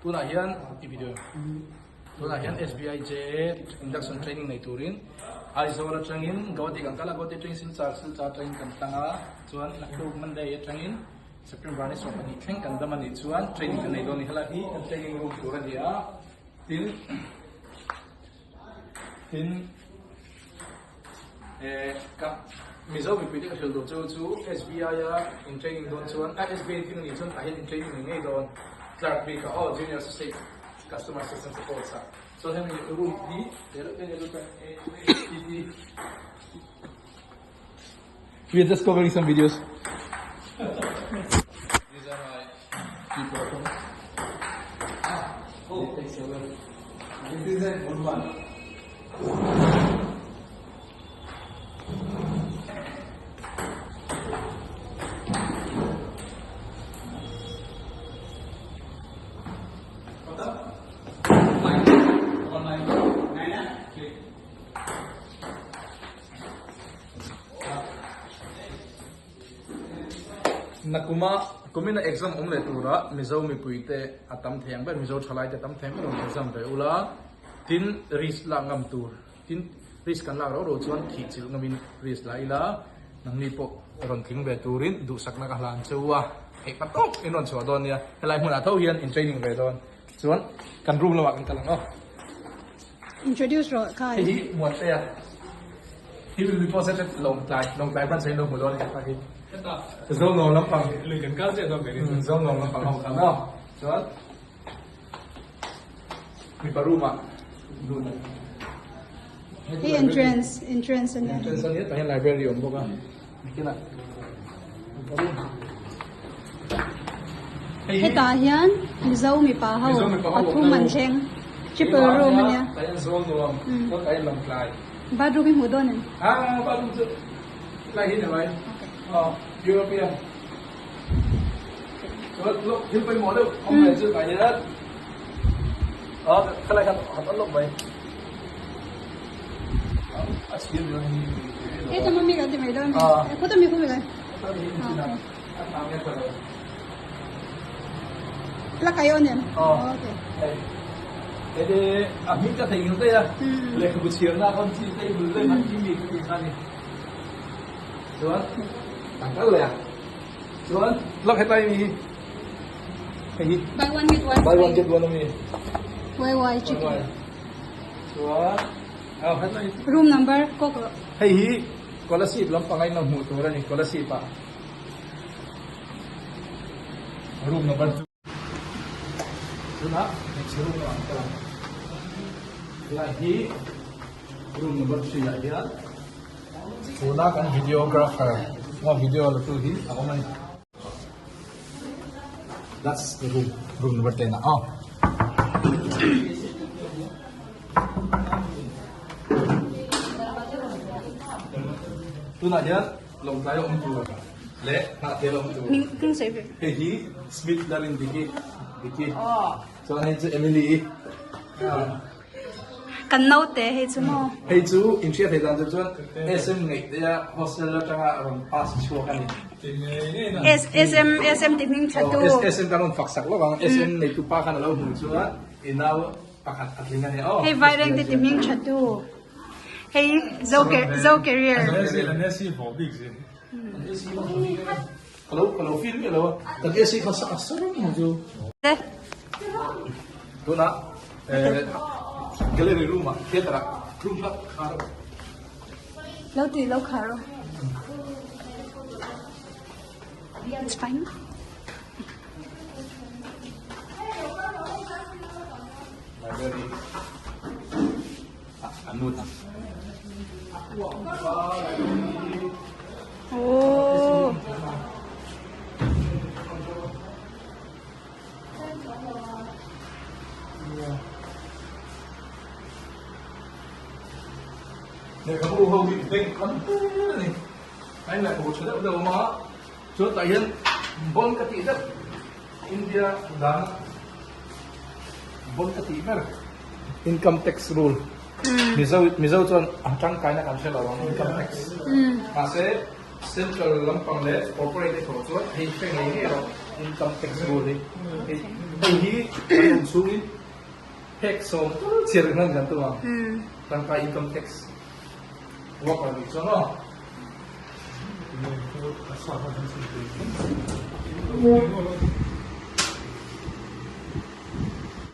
Tunah hian i video tunah hian SBI JA induction training nei turin Aizawl atangin Guwahati kan kal a, Guwahati atangin Silchar, Silchar atangin kan tlang a, chuan naktuk Monday atangin September ni 12 thleng kan dam a nih chuan training kan nei dawn a ni. Helai hi kan training room tur a ni a, tin Tin, eh, ka Mizo mipui te ka hrilh duh chu chu SBI a in training dawn chuan, ah SBI thil anih chuan tah hian in training ngei ngei dawn clerk bik ah aw junior associate customer assistant support ah chuan hemi room hi te reuh te nia chuan We are just covering some videos. These are my people. Oh, thanks so much. This is a good one. Nakuma kumina exam awm leh tura Mizo mipuite a tam thei ang ber, Mizo thalaite a tam thei ang ber rawn exam ve ula, tin risk lak ngam tur, tin risk kan lak rauh rauh chuan thih chilh ngamin risk la ila, nangni pawh rawn tling ve turin duhsakna ka hlan che u a, theih pa tawp in rawn chhuah dawn nia, helai hmunah tho hian in training ve dawn chuan kan room lamah kan kal ang aw. Introduce rawh khai. Hei hi Muantea. He will be posted at Lawngtlai. Lawngtlai branch ah in lo hmu dawn a ni kha hi. Zonuam lampang. Lui kan kal chiah dawn ber in. Zonuam lampang ho kha maw. Chuan mipa room ah lut ang. Hei entrance, entrance a nia. Entrance a nia, tah hian library a awm bawk a. Nikinah mipa room. Hetah hian Mizo mipa ho pathum an thleng triple room a nia. Bathroom hi hmuh dawn em? Heta mami kan ti mai dawn khuta mi khu mi lai. La kai on em? Okay. Hei a hming ka thei ngil daih a. Lehkhabu chhiarna a rawn chi table daih man chi mi ka tih kha ni. Chuan kan kal leh a. Chuan lak hetlai mi hi. Hei hi. Buy one get one. Buy one get one a mi. YY chicken. Chuan ah hetlai. Room number kawk rawh. Hei hi Kolasib lampang a in lo hmuh tur a ni Kolasib ah. Room number 2 tunah hmeichhe room lamah an kal ang helai hi room number 3 ah hian tuna kan videographer a video la tu hi a awm a ni that's the room room number 10 ah aw tunah hian Lawngtlai a awm tur leh Hnahtel a awm tur. Hei hi Smith Lalin Diki Diki chuan hei chu Emily i. Kan naute hei chu maw. Hei chu in hriat thei dan chu chuan SM ngeih te a hostel atanga rawn pass chhuak a ni. SM SM ti hming tha tu. SM kan rawn fak sak lawk ang SM neitu pa khan a lo hmuh chuan i nau pakhat a tling a ni aw. Hei vaireng te ti hming tha tu. Hei zo zo career. An AC vawh bik zin. An AC vawh bik a ni. Ka lo ka lo feel miah lo a. Kan AC kha sa a sa reng ang chu. Tunah eh gallery room ah theater ah room kha khar a. Lo ti lo khar a. It's fine. Library. Oh. Lehkhabu ho hi bank kan a ni. A in lehkhabu tha deuh deuh a awm a, chuan tah hian bon ka tih deuh India dan bon ka tih ber income tax rule Mizo Mizo chuan a tangkaina kan hre lo ang income tax mahse central lampang leh corporate te thawh chuan hei hre ngei ngei rawh. Income tax rule hi. Hei hi kan awm chhungin phek sawm tal chhiar hman kan tum ang. Tangka income tax worker nih chuan aw.